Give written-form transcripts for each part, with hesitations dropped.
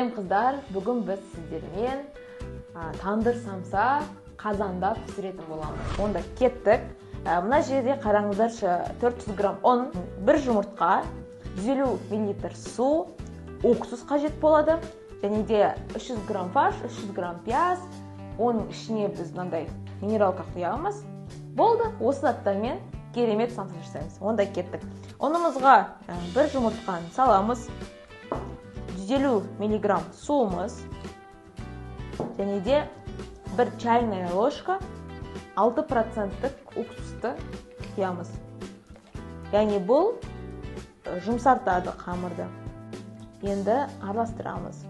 Сәлем қыздар, бүгін біз сіздермен тандыр самса қазанда пісіретін боламыз. Онда кеттік. Мына жерде қараңыздаршы, 400 грамм ұн, бір жұмыртқа, 150 мл су, уксус қажет болады. Және де 300 грамм фарш, 300 грамм пияз, оның ішіне біз мынандай минералка құямыз. Болды, осы заттармен керемет самса жасаймыз. Онда кеттік. Ұнымызға бір жұмыртқаны саламыз. 150 миллиграмм суымыз, және де бір чайная ложка 6% уксусты құямыз. Яғни бұл жұмсартады қамырды. Енді араластырамыз.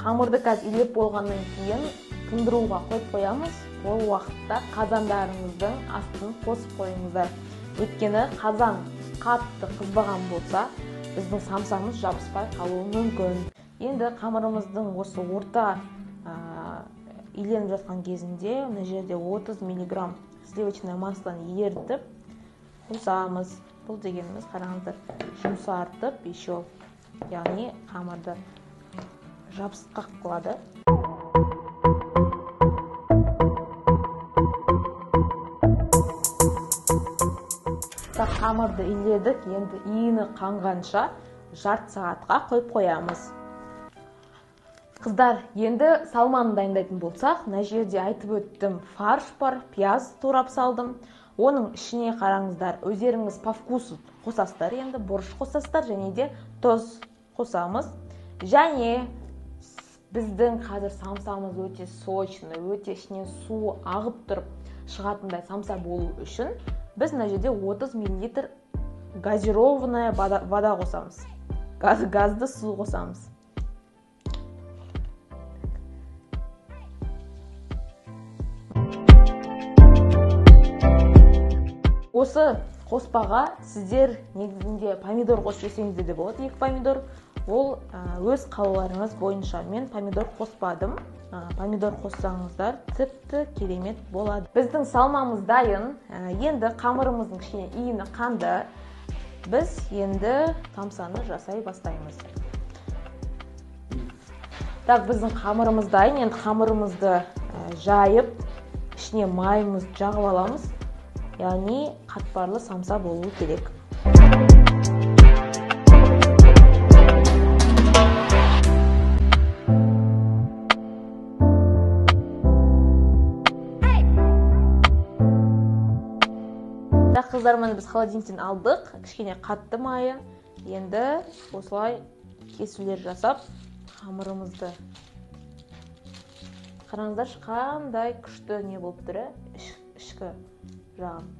Қамырды қазір илеп болғаннан кейін тындыруға қойып қоямыз. Ол уақытта қазандарыңыздың астын қосып қойыңыздар. Өйткені қазан қатты қызбаған болса, біздің самсамыз жабыспай қалуы мүмкін. Енді қамырымыздың осы орта иленіп жатқан кезінде мына жерде 30 миллиграмм сливочное маслоны ерітіп қосамыз. Бұл дегеніміз, қараңыздар, жұмсартып еще, яғни қамырды жабысқақ қылады. Қамырды иледік, енді иіні қанғанша жарты сағатқа қойып қоямыз. Қыздар, енді салманы дайындайтын болсақ, мына жерде айтып өттім, фарш бар, пияз турап салдым. Оның ішіне қараңыздар, өздеріңіз по вкусу қосасыздар, енді бұрыш қосасыздар, және де тұз қосамыз. Және біздің қазір самсамыз өте сочный, өте ішінен су ағып тұрып шығатындай самса болу үшін біз мына жерде 30 мл газированная вода қосамыз. Газды су қосамыз. Осы қоспаға сіздер негізінде помидор қосып жесеңіздер де болады, 2 помидор. Ол өз қалауларыңыз бойынша. Мен помидор қоспадым. Помидор қоссаңыздар тіпті керемет болады. Біздің салмамыз дайын. Енді қамырымыздың кішкене иіні қанды. Біз енді самсаны жасай бастаймыз. Так, біздің қамырымыз дайын. Енді қамырымызды жайып, ішіне майымызды жағып аламыз. Яғни қатпарлы самса болу керек. Қыздар, міне біз холодильниктен алдық, кішкене қатты майы. Енді осылай кесулер жасап қамырымызды, қараңыздаршы, қандай күшті не болып тұр, ішкі жағын.